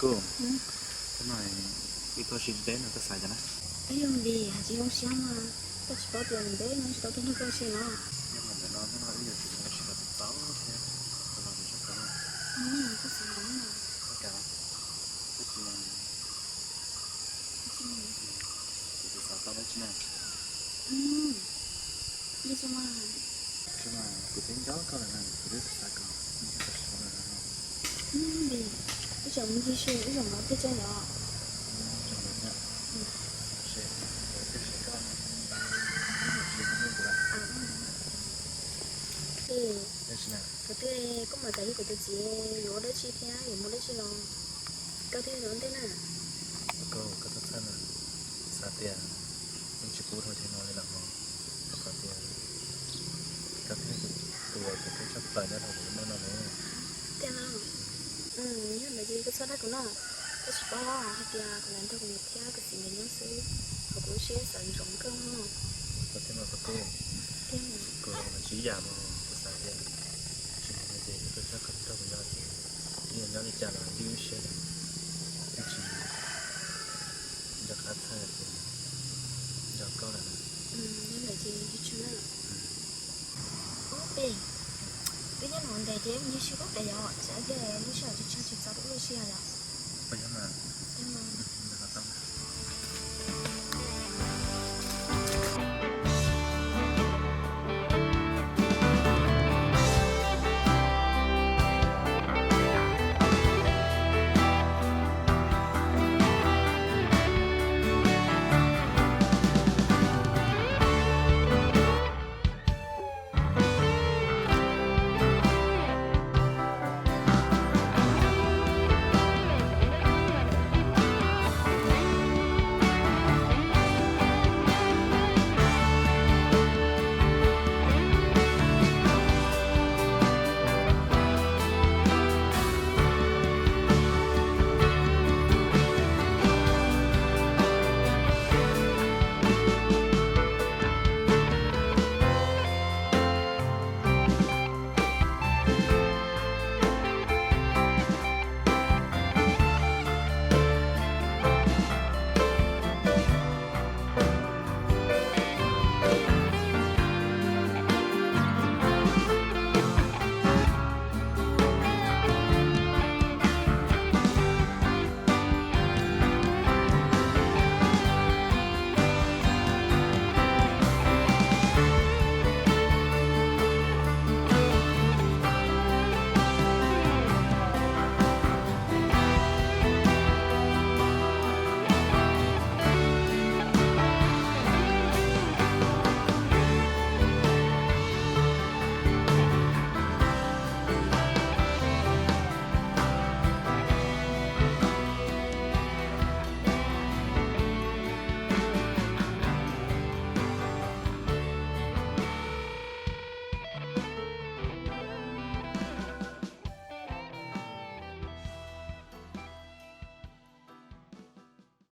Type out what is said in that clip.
Tus, hnub no wb tuaj ua si deb no koj xav cas na? Ib yog vim hais tsis zoo siab mas, koj tsis paub tias ntev no tsis tau tuaj nrog koj ua si no. Yog mas ntawm no hnub no wb yuav tsum mus ua si los txaus thiab, los tsis tshua kawg. Koj xav ntawd na. Koj kam, koj tsis, koj tsis xav tau dab tsi na? Li tsis mas, kuv twb nco koj lawm na, kuv twb xav kom koj tsis tau lawm no. Vim, wb tseem mus ncig si wb zaum no peb tsev los. Zoo lawm thiab. Tab sis kuv thiaj siv koj, kuv tsis tau hnub kuv lawm. Tab sis na, thaum twg koj mam kam yog kuv tus txiv yuav ua dab tsi thiab yuav mus dab tsi los koj thiaj ua ntej na. Koj, koj txhob txhawj na, xav tias wb tsis pub dhau chaw no li lawm hos, rau qhov tias koj thiaj tus uas kuv hlub tshaj plaws nyob rau hauv lub neej no ne. Tiag los? Yog ntawd ces koj txhob dag kuv no. Koj tsis paub hais tias kuv lam nrog kuv niam thiab kuv txiv nkawd nyob xwb, hos kuv lub siab xav ntsoov koj no. Koj thiab mas Paj Tij, kuv los tsis ib yam mas kuv xav tias tsis mus no ces koj txhob kom nrog kuv nyob ces, wb yuav nyob li cas los ib lub siab, wb tsis nco qab txhawj tias nco koj lawm na. Yog ntawd ces tsis tshua na. Ub, Paj Tij, twb nyob no ntev ces ncig si puag pem yom, tsam thiaj lub sij hawm tsis tshua tsis txaus rau wb ua si yom. Ua yog mas.